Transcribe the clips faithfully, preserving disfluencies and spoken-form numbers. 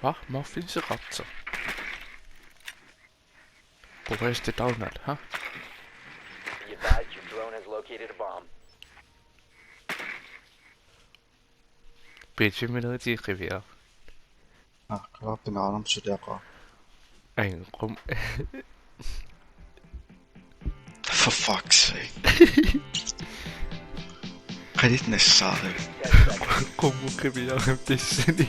Ah, muffinseqartoq. Where's the donut, huh? Be advised your drone has located a bomb. Bitch, minut i qivia. Ah, klart, pingaarnermut suliaqaaq. Ej, qum. For fuck's sake. Qaliit nassaarivit. Qummut qiviarami tassani.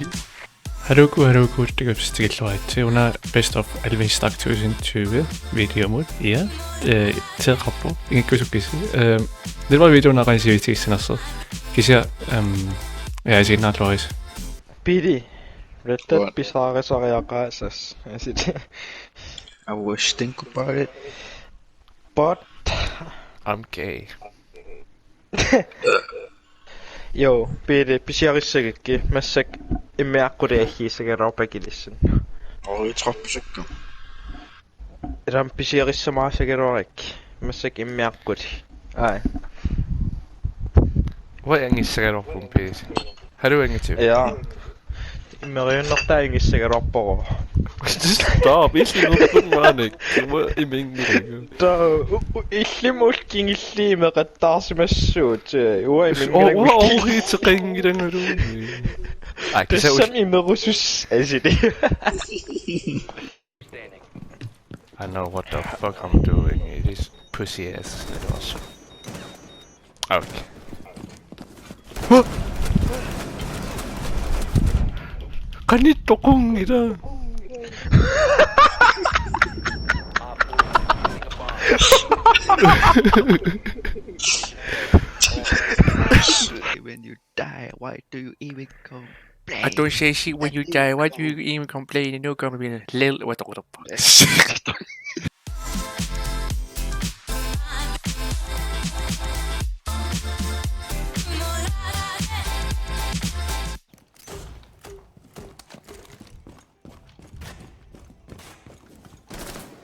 Hallo, hallo, tikilluaritsi. Una Best of Alvin Stark tyve tyve videomut. Ja. Øh, teeqqarpoq. Ingikkusukkisi. Øh, det var videoen, der rent sivitsigissanersoq. Kisianni, øhm, ja, isiginnaarluarisi. Pili. Red Dead. What? Pisaarisariaqaasas. Asit. I was think about it. But I'm gay. Jo, Pili, pisiarissagikki, massakkut immiaqquli aggiissagaluarpakka ilissin. Oj, trappusukka. Ram pisiarissamaasagaluarakku, massakkut immiaqquli. Ai. Uanga angissagaluarpunga, Pili. Har du ingenting? Ja. Immerujunnertaa angissagaluarpoq. Stop, illit nuppunnaanik. Uanga imminngilagut. Taa, u-, u-, illimut kingulliit imeqattaarsimassuugut. Uanga imminngilagut. Uanga ooriteqanngilangaluunniit. Ai, kisa us- Tassami imerusussat asili. I know what the fuck I'm doing. It is pussy ass. It was. Okay. Huh? Qanoq toqunngilaq? When you die, why do you even complain? I don't say shit when you die. Why do you even complain? You know, complain. Lil, what the, what the fuck?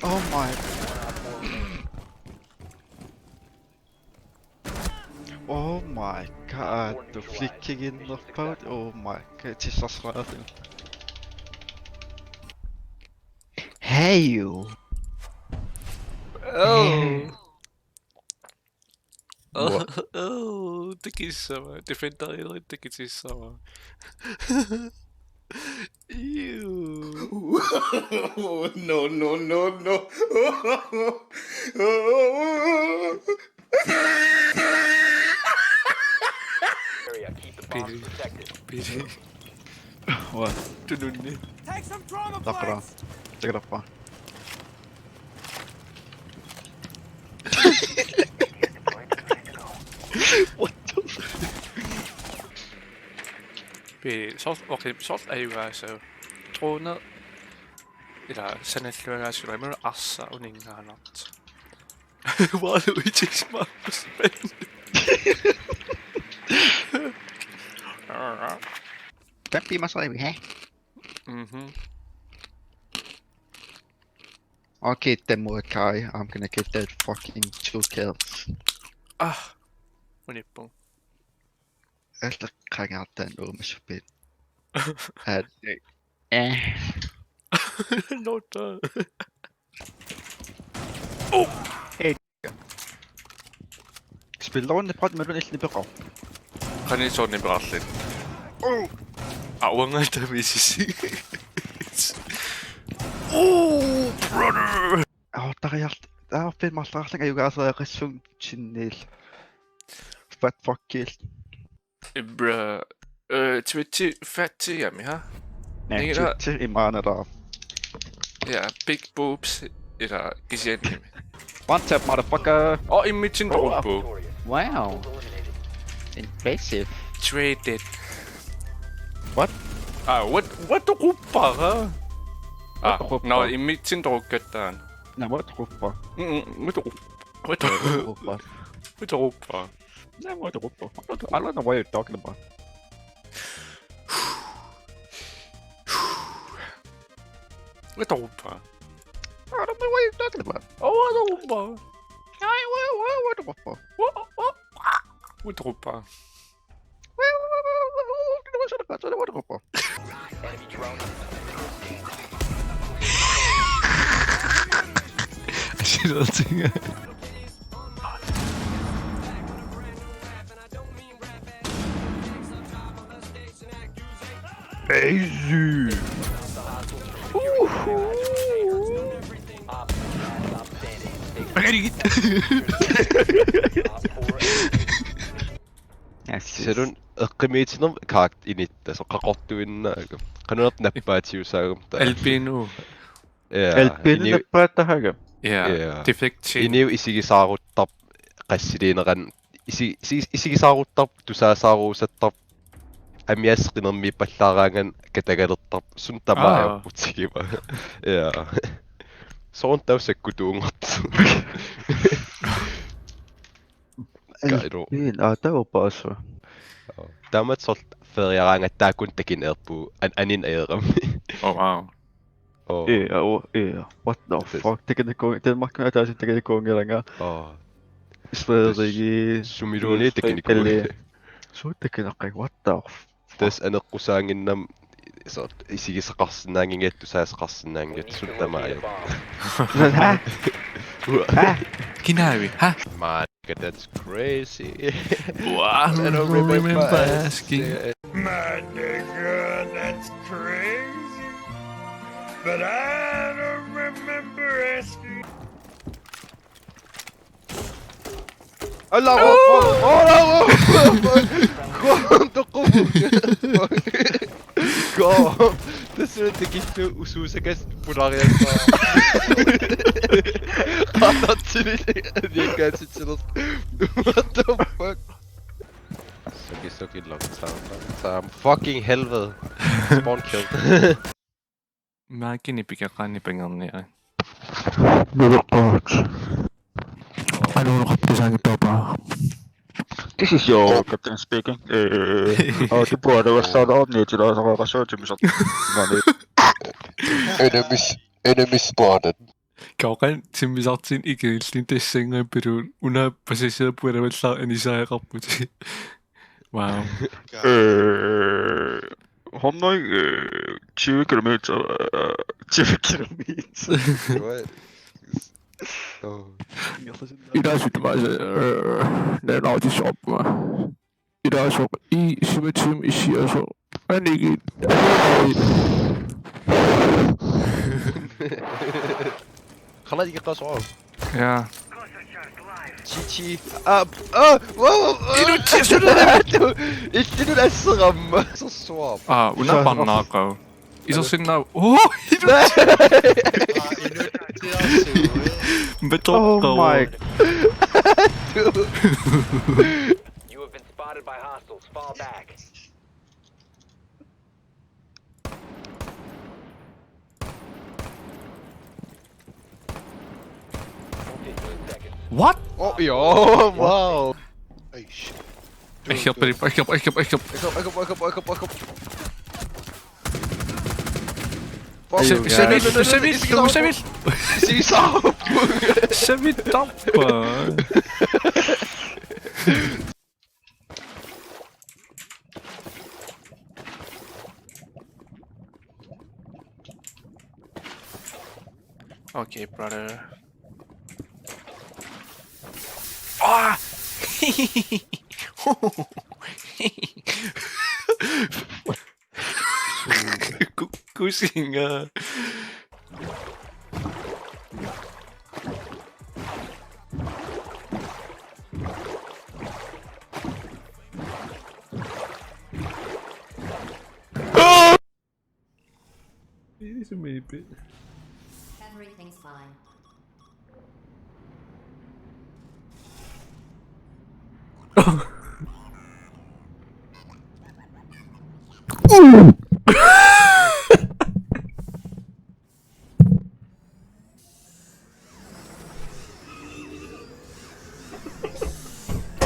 Oh my. Oh my god, the flicking in the boat. Oh my god, Jesus Christ. Hey, you. Oh. Hey. Oh, what? Oh, tikissama. Defender, tikissama. Ew. No, no, no, no. Pili. Pili. What? Tununni. Take some trauma. Tappara. Plates. Take it up, bro. What the fuck? Pili, soorlu, okay, soorlu ajugaassaaq. Droner. Ila sanalluagaassaaq, imaluunniit arsaq uninngaannartoq. Wow, it is my husband. Don't be my slave, hey? Mm-hmm. I'll get them more, Kai. I'm gonna get that fucking two kills. Ah, unippung. Ella qangartan uuma supit. At, eh. Not, uh, oh! Hey. Spiller on the part, men den er ikke bedre. Kan I så den bedre lidt? Oh! Ah, uanga tamisisi. Oh, brother! Oh, der er jeg. Der er fedt meget straks, jeg jo altså er resume til Neil. Fat fuck kill. Bruh. Øh, Twitchi fattiami, ha? Næ, Ikke der? Twitchi imaanera. Ja, big boobs, ila kisiannimi. One tap, motherfucker. Oh, immitsinnut toquppaa. Wow. Impressive. Traded. What? Ah, what, what toquppaa, ha? Ah, what toquppaa? No, immitsinnut toqukkatta. No, what toquppaa? Mm, mm, what toquppaa? What toquppaa? What toquppaa? What toquppaa? No, what toquppaa? I don't, I don't know what you're talking about. What toquppaa? I don't know what you're talking about. Oh, what toquppaa? I, what, what, what toquppaa? What, what, what toquppaa? What, what, what, what, what toquppaa? Enemy drone. Iluatsinga. Easy. Yes. Silun eqqumiitinermi kaakt initta, soqaqortuinnaagu. Qanunerp nappaatiusaagum taa. Albino. Ja, albino ini-, nappaatahaga. Ja, ja. Defecting. Iniu isigisaaruttarp qassiliineran isi-, isi-, isigisaaruttarp tusaasaaruusattarp amiassaq qinermiippallaaraangat katagalertarp suna tamarmi. Aa. Ajorputigivaa. Ja. Soorlu taava sakkutuunngortoq. Kairu. Elpin, aa, taava paasivara. Taamatut soorlu feriaraangat taakkua takineerpugut an-, aninneq ajorammi. Oh, wow. Oh. Ja, oh, ja. What the fuck? Takineqarpoq Danmarkimi ataaseq takineqarpoq ilanga. Oh. Sverige. Sumiluunniit takineqarpoq. Suu takineqarpoq. What the f-, tassa aneqqusaannginnami soorlu isigisaqarsinnaannginnatta, tusaasaqarsinnaannginnatta, suna tamarmi. Hä? Hä? Kinaavi? Hä? My God, that's crazy. Wow, I don't remember asking. My nigga, that's crazy. But I don't remember asking. Allahu Akbar! Allahu Akbar! Guam, tuqu! Guam! Tassa tikillugu usuusakas pulaariassavara. Qatartili niakkaatitsilersoq. What the fuck? Suki, suki, long time, long time. Fucking helvede. Spawn killed. Maakini pikeqqaanni pangerniarit. Nuleqqaat. Aluuneqartusaanngitsoorpara. This is your captain speaking. Eh, oh, tipua, there was some on it, you know, so I saw Jimmy shot. Enemies, enemy spotted. Kaukan timmisartin ikilillin tassanngaappiluun una passagerput alavallaaq anisaajarput. Wow. Øh, hundrede, øh, tyve kilometer, øh, tyve kilometer. What? Oh. Ilaasoq tamaasa, øh, naanaarutissavarput. Ilaasoq I syvogtyve issiasoq. Anigit. Qanat ikiqqasoq. Ja. G G. Ah, ah, wow, ah. Ilutsi, ilutsi. Illinut asseramma. Sersuarpoq. Ah, una parnaaqaaq. Isersinnaa-, oh, ilutsi. Beto. Oh my. You have been spotted by hostiles. Fall back. What? Oh, yo, wow. Hey, shit. Dude, ich hab, dude. Ich hab, ich hab, ich hab, ich hab. Ich hab, ich hab, ich hab, ich hab, ich hab. Fuck. Ei, se-, ei, se-, ei, se-, ei, se-, ei, se-, ei, se-, ei. Sisap. Sisap. Okay, brother. Ah! Ku-, kusinga. It is maybe. Everything's fine.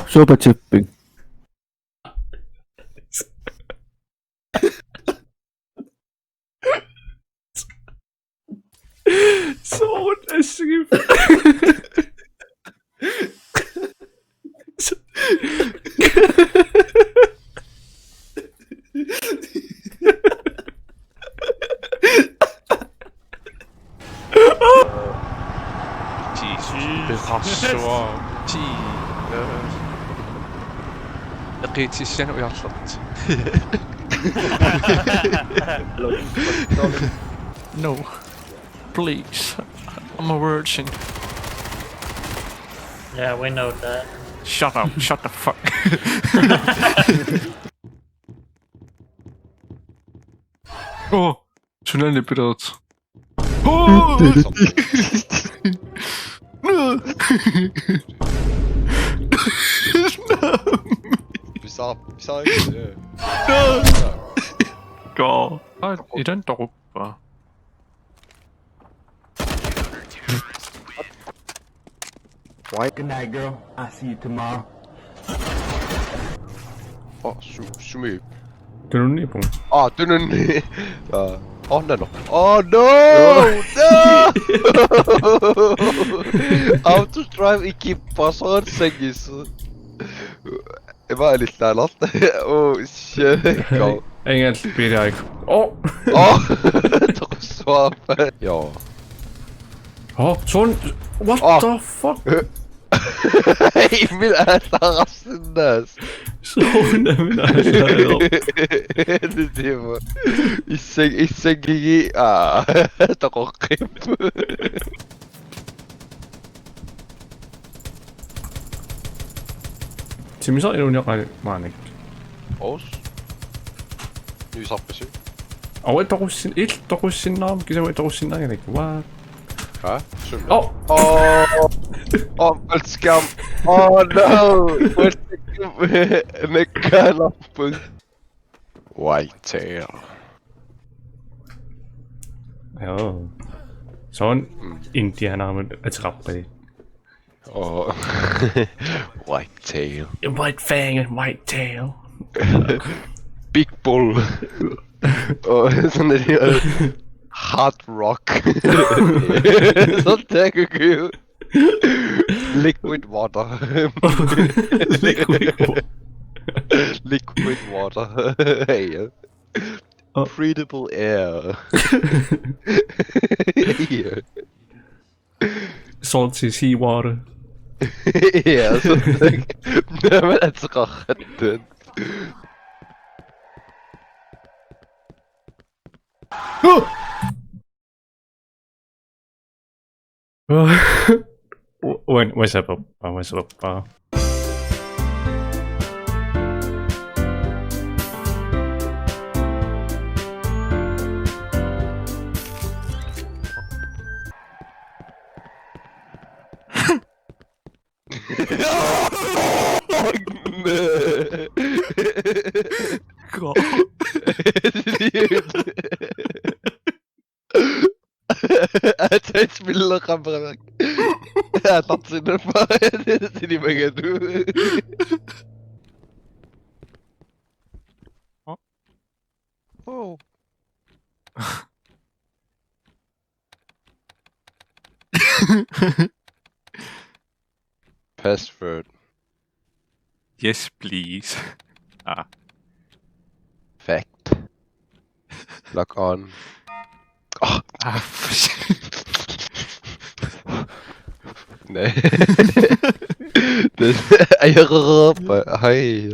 Super chipping. So what a shame. Jeez. Suaa. Tii. Eqiitissani ujarlerti. No. Please. I'm a virgin. Yeah, we know that. Shut up. Shut the fuck. Oh. Sunaana pilerit. Oh. No. Bizarre, bizarre. Go. Aa, ila toquppaa. Good night, girl. I'll see you tomorrow. Oh, su, sumi. Tununniippunga. Ah, tununni. Ah, oh, no, no. Oh, no! No! Auto drive ikippasoq sangis. Ima alillaalerta. Oh, shit. Go. Engal pilaik. Oh. Oh, toqussuarpa. Joo. Oh, son. What Oh. The fuck? Immin aallararsinnaas. Son, immin aallararsinnaas. Tiimu. Issang, issanngigi. Ah, toqoqqippoq. Timmisaq iluaniaqaani maanik. Os. Nysarpisi. Aua toqussin-, il toqussinnaam, kisianni toqussinnaanngilakka. What? Hva? Sumi. Oh! Oh! Oh, voldskærm. Oh, no! Voldskærm. Mekkaanarput. Whitetail. Joo. Son indianerimut ateqarpatit. Oh. Whitetail. White fang and white tail. Big bull. Oh, sådan er det. Hard rock. Sådan der kan købe. Liquid water. Liquid wa-, Liquid water. Hey, yeah. Oh. Breathable air. Yeah. Salty seawater. Ja, sådan. Hvad er det så godt? When, what's up, uh, what's up, uh? God. Attach mille kamera. Attach sinne pa. Sini magadu. Oh. Password. Yes, please. Ah. Fact. Log on. Oh. Ah, for shit. Nej. Det er jeg råber. Hej.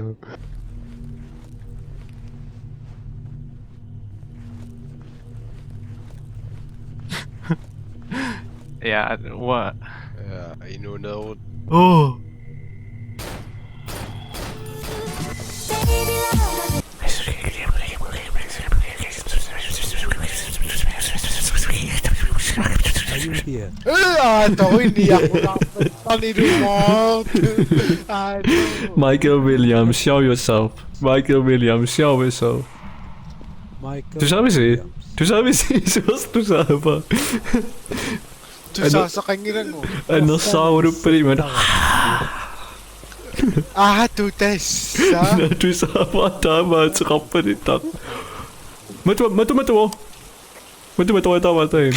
Ja, what? Ja, I know now. Oh. Aa, toinniarput. Aa, no. Michael Williams, show yourself. Michael Williams, show yourself. Michael Tusaavisi? Williams. Tusaavisi? Suus tusaava? Tusaasaqanngilanga. Annersaaruluppalimmat. Aa, tu tassa. Tusaava taamaateqarpaluttoq. Matu, matu, matu. Matu, matu, taamaatai.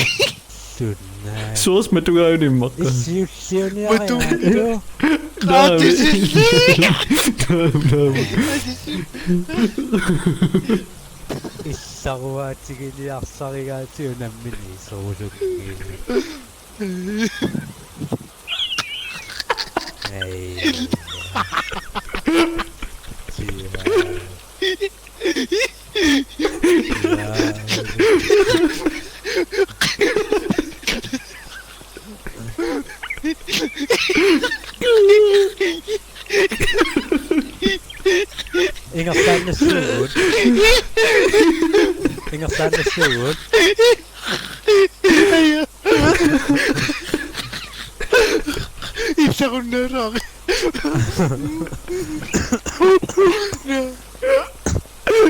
Tunna. Suus matugaanimmaq. Issiulliuniariartu. Naami. Aatisillii. Naami, naami. Issaruaatiginiarsarigaatigut nammineq iserulunniit. Ingerlaannaq suugut. Ingerlaannaq suugut. Illarunnaaraari.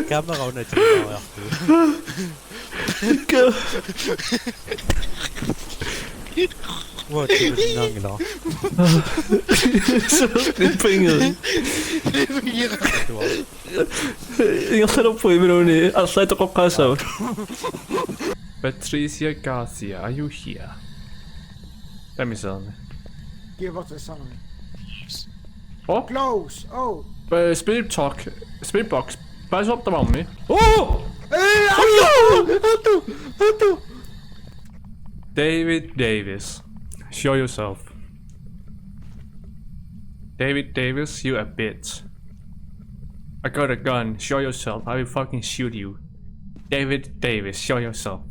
Kamera una tiimaariartu. Uanga tiimaanngilara. Soorlu pingaartoq. Ingerlalerput imaluunniit arlaat toqoqqaassavat. Patricia Garcia, are you here? Let me see. Give us a sign. Oh? Close. Oh. Uh, spirit talk. Spirit box. Pass up the mommy. Oh! Hey, Atu! Atu! Atu! David Davis. Show yourself. David Davis, you a bitch. I got a gun. Show yourself. I will fucking shoot you. David Davis, show yourself.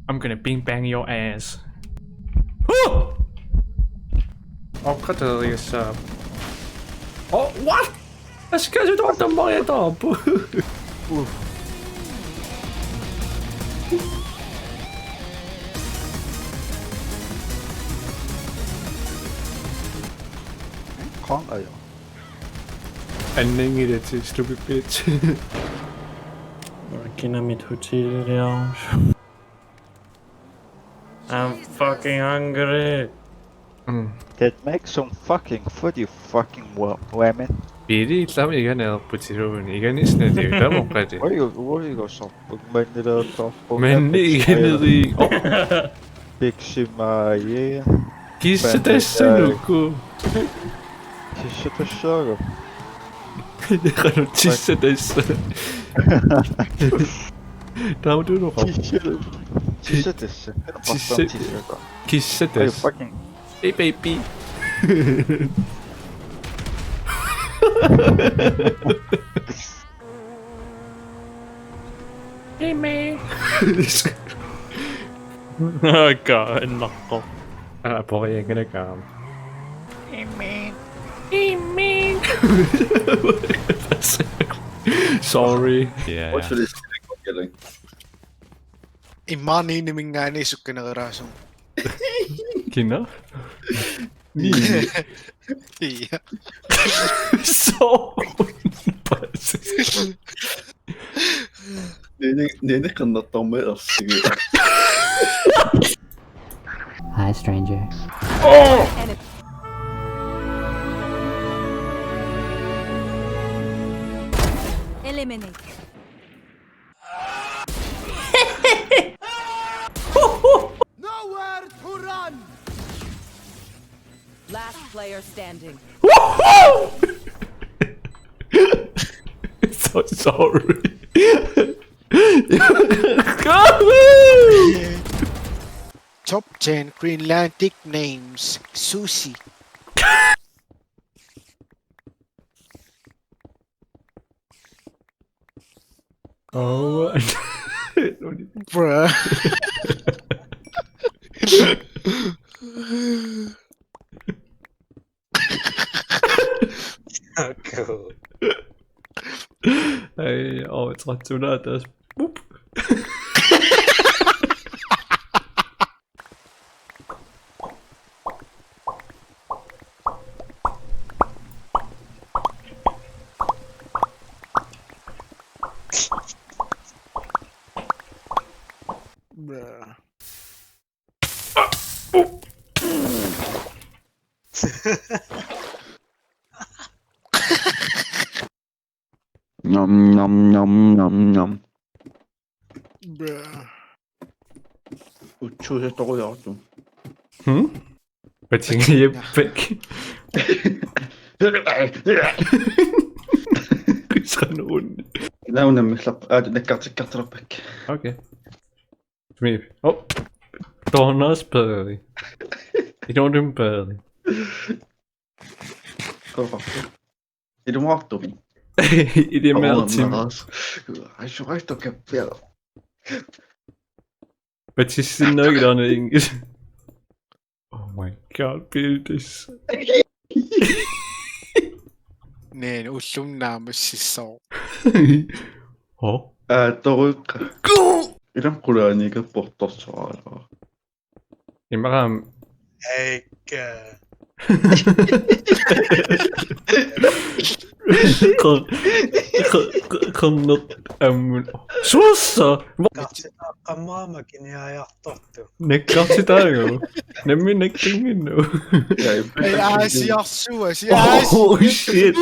I'm gonna bing bang your ass. Huh! Oh, cut the, uh, oh, what? That's because you don't want to buy it up. Can't I? Anningilatit, stupid bitch. Kinamit hotel. I'm fucking hungry. Mm. That makes some fucking food, you fucking wo-, women. Pili tlam igane putiruun igane snadi tamoqati. Where you, where you go so? Men igane. Oh. Big Shima, yeah. Kissa tassa nuku. Kissa tassa. Qanu tissa tassa. Tauturu. Tissa, tissa tassa. Tissa. Tissa. Are you fucking... Hey, baby. Hey, man. Oh, God, en nakko. Ah, boy, I'm gonna come. Hey, man. Hey, man. Sorry. Yeah. What's for this? Immaqa nimingaanniit sukkanerulaassuunga. Kina? Ni. Ja. So. Nini, nini qinnertormi ersigi. Hi, stranger. Oh! Eliminate. Nowhere to run! Last player standing. So sorry. Top ten Greenlandic names. Sushi. Oh. Bruh. Cool. Hey, oh, it's not too late. That's boop. Bruh. Nom, nom, nom, nom, nom. Bruh. Utsuusatorujoortoq. Hmm? Patingiippik. Qisqanuun. Ilaa unammillerput. Aa, nakkartikkartulerpakka. Okay. Smip. Oh. Toornerspeedi. Ilunimpeedi. Kovartu. Ilumoortumik. Ilimaartumik. Ajuaitto kappiara. Patissinnaagilaa aana inngis. Oh my god, Pildis. Neen ullum naammassissooq. Ho? Aa, toruiqqa. Ilam qulaaniikka portorsoraara. Immaqa aamma. Eikka. Qo-, qo-, qo-, qerneq ammut. Suussa! Kartitaaqqammaama kiniajartortu. Nakkartitaagu. Nammineq nakkinnginnut. Ei, aasiarsua, si-, oh, aasi-, shit.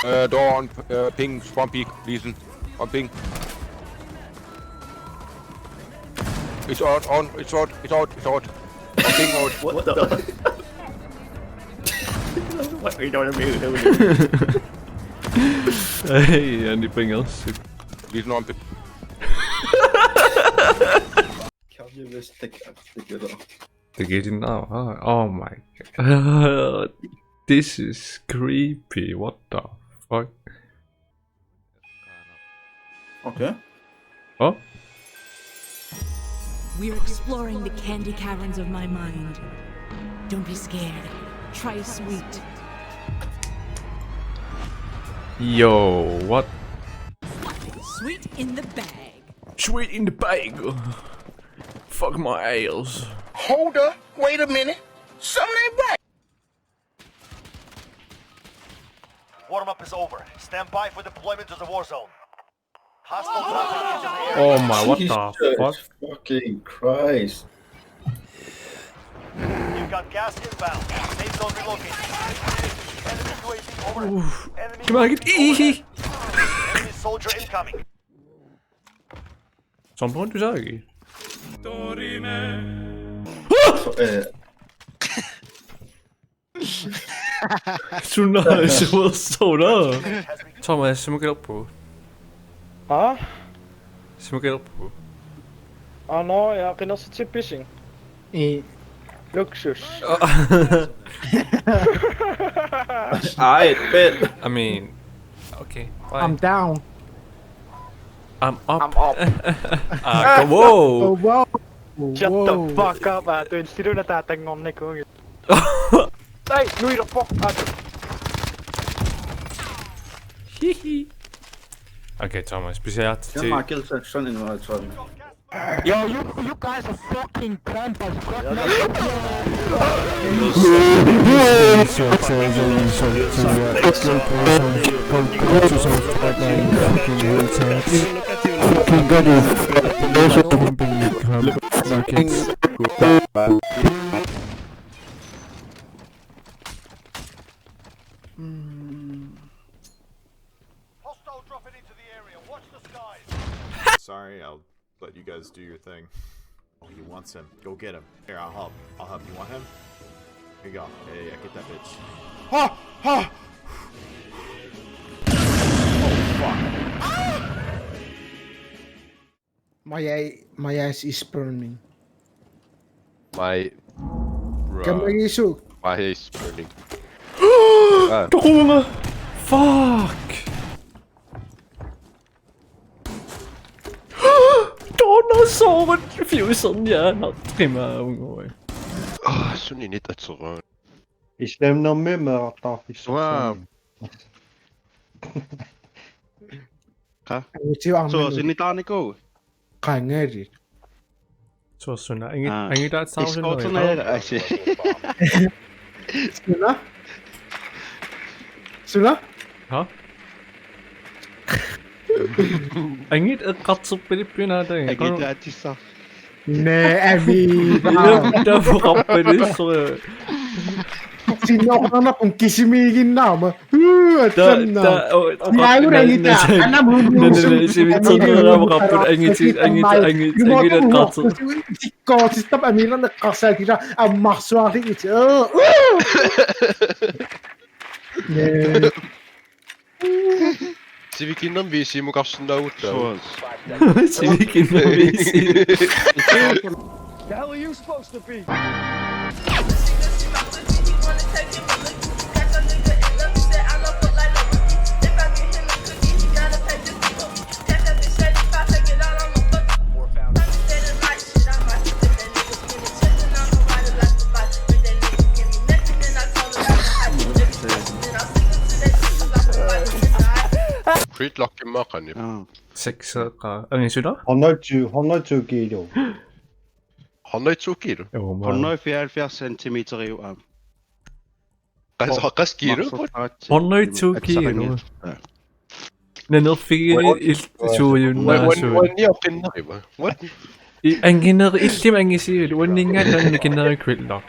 Uh, door on, uh, ping, spawn peek, listen. On ping. It's out, on, it's out, it's out, it's out. On ping out. What the? What are you doing to me? Hey, Andy Pringles. Listen on ping. Kan vi vist stikke, stikke det? Det giver din arm. Oh, oh my god. This is creepy. What the fuck? Okay. Oh? We're exploring the candy caverns of my mind. Don't be scared. Try sweet. Yo, what? Sweet in the bag. Sweet in the bag. Fuck my ass. Hold up. Wait a minute. Something ain't right. Warm-up is over. Stand by for deployment to the war zone. Hostile dropping into the area. Oh my, what the fuck? Jesus fucking Christ. You've got gas inbound. Safe zone relocated. Enemy U A V over. Oof. Enemy U A V overhead. Enemy soldier incoming. Sombra, du sagde. Eh. Suna, suna. Thomas, sumukelerpugut. Aa? Sumukelerpugut. Aa, nå, ja, qinersitsippisi? Ii. Luksus. Aa. Ej, fedt. I mean, okay, bye. I'm down. I'm up. I'm up. Ah, whoa. Oh, wow. Shut the fuck up, ah. Tuin siluna tatanngornikuugit. Hey, nuilerpoq, ah. Hihi. Okay, Thomas, specielt til. Jeg har kill section in my time. Yo, you, you guys are fucking campers. Fucking got it. Those are the big markets. Hostile dropping into the area. Watch the skies. Sorry, I'll let you guys do your thing. Oh, he wants him. Go get him. Here, I'll help. I'll help. You want him? Here you go. Yeah, yeah, yeah. Get that bitch. Ha! Ha! Oh, fuck. My eye, my eyes is burning. My, bruh. Kamagisu. My eyes burning. Ah. Tuqunga. Fuck. Dinosaur fusion, ja, not prima. Ah, suninit atsoran. Islam nammi meerartaarfissarsinnaavat. Wow. Qa? Angitigut armani. Soo, sinitaanikuugut? Qangali. Soo, suna, angi-, ah, angitaat saarunnerpoq. Escorternera, asi. Suna? Suna? Ha? Angit eqqartorpaluppiuk naataga. Angitaatissaq. Naa, ami. Taava qappalissua. Sinnoqarnaqun kisimiiginnaama. Uu, ta-, atsanna. Ta-, oh, oh, naagura na-, ita, na-, anam hunu na-, na-, na-, sivitsorneq qapput angiti, angiti, angiti, angiti, eqqartoq. Sikkoortitap amiilerneq eqqarsaatiga ammarsuarligit. Uu, uu. Naa. Sivikinnermi V C-mukarsinnaagutta. Suu. Sivikinnermi V C. The hell are you supposed to be? Gridlock-immaaqaani. Aa. Sekseqaaq. Angisula? Hundrede og tyve, hundrede og tyve kilo. Hundrede og to kilo. Jo, man. Hundrede og fireoghalvfjerds centimeter i uge. Qas, qas kilo? Hundrede og to kilo. Nanerfigini il suujunnaasui. Uanni oqinnerima. What? Anginerit illit angisiuit uanninngaanniit nikinnerit Gridlock.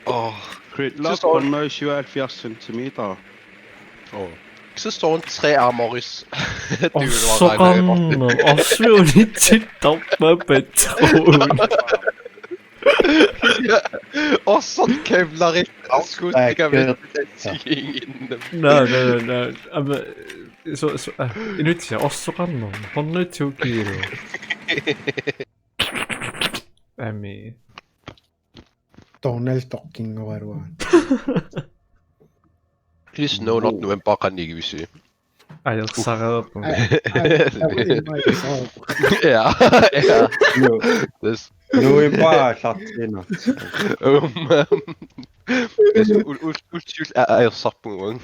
Oh. Gridlock Så- hundrede og syvoghalvfjerds centimeter. Oh. Så sådan tre armoris. Orsoqarneq, orsuunitsittarpa patron. Orsoq kevlarit. Skuustiga. Nej, nej, nej, nej. Aamma so so ah, inutsiaq orsoqarneq, hundrede og to kilo. Aamma. Donald Duckingoruan. Please no, not November qanigivisi. Ajorsarerpu. Ja, ja. No. This November aallartiinnaq. Um, um. This ul ul ul ul ajorsarpunga.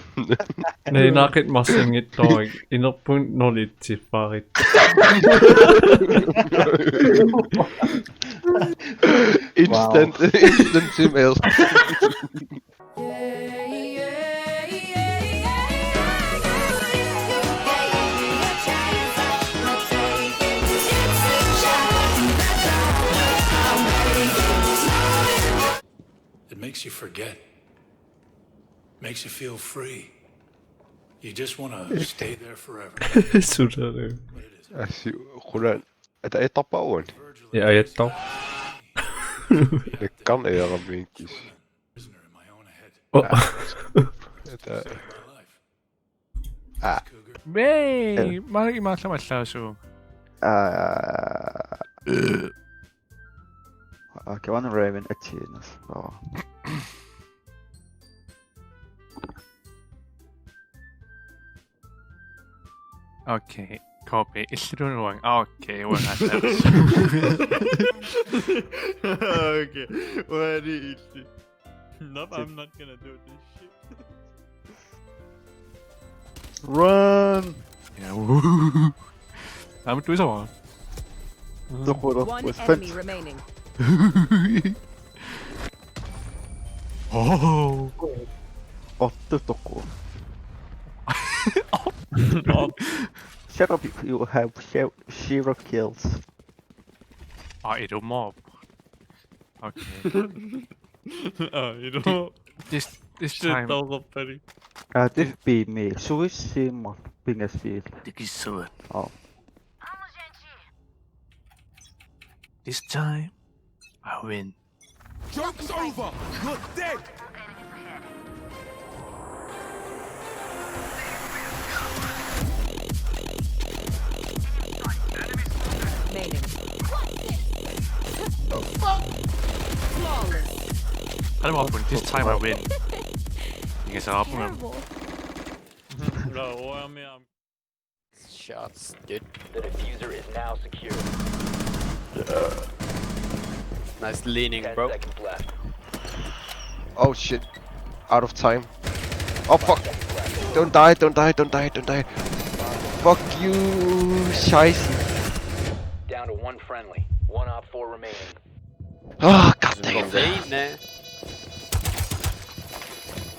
Nei, naaqit marsinngittorik inerpun nulitsiffarit. Instant, instant sim else. It makes you forget. Makes you feel free. You just want to stay there forever. Sudare. But it is. Asi, kulan. Ata etappa uan. Ja, ajattoq. Ekkan eramikis. Prisoner in my own head. Oh. Ata. My life. Ah. Cougar. Mei, magi maallamallaasuu. Ah. Ah, kevana Raven achinas. Oh. Okay, copy. Illunuang. Okay, well, that's Okay, well, illi. Nope, I'm not gonna do this shit. Run! Yeah, woo. I'm doing someone. Toqula One was enemy fence. Remaining. Oh. Otto toqu. Oh. Shut up, you, you have she- zero kills. Ah, it'll mob. Okay. Ah, it'll. This this time. Uh, this be me. Swiss Simon. Biggest field. This one. Oh. This time, I win. Joke's over! You're dead! Remaining. Flawless. I don't want this time I win. Because I have Terrible. No, I mean, I'm Shots, dude. The diffuser is now secure. Nice leaning, Ten bro. Seconds left. Oh shit. Out of time. Oh fuck. Don't die, don't die, don't die, don't die. Fuck you, Scheiße. Down to one friendly. One op four remaining. Ah, god damn. Lean, eh?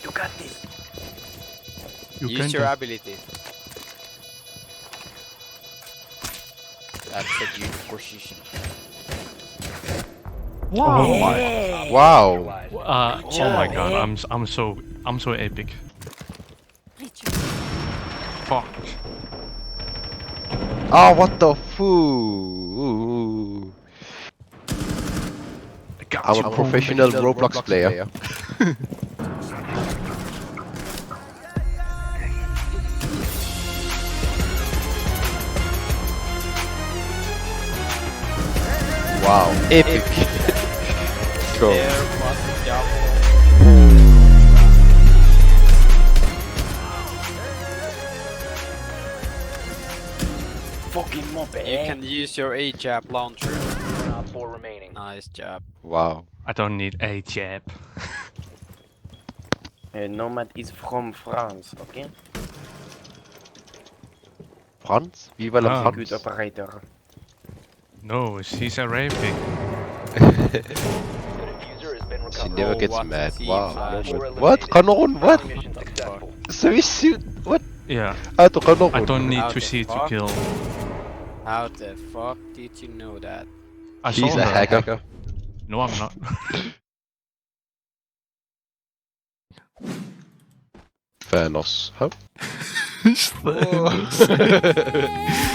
You got this. You Use can your do- ability. That's a good position. Wow. Wow. Uh, oh my god, I'm s- I'm so I'm so epic. Fuck. Ah, what the fu- I'm a professional Roblox player. Wow, epic. Go. There was a double. Fucking mob, You eh? Can use your A jab launcher. Op four remaining. Nice jab. Wow. I don't need a jab. Uh, Nomad is from France, okay? France? Viva la Ah. France. Good operator. No, she's Arabic. The diffuser has been She recovered. never Oh, gets what mad. the Wow. fuck? Op four What? eliminated. Cameroon, what? Mission successful. So is she, what? Yeah, Ah, to Cameroon. I don't need How to the see to fuck? Kill. How the fuck did you know that? I She's saw a her. Hacker. No, I'm not. Thanos. Huh? Oh.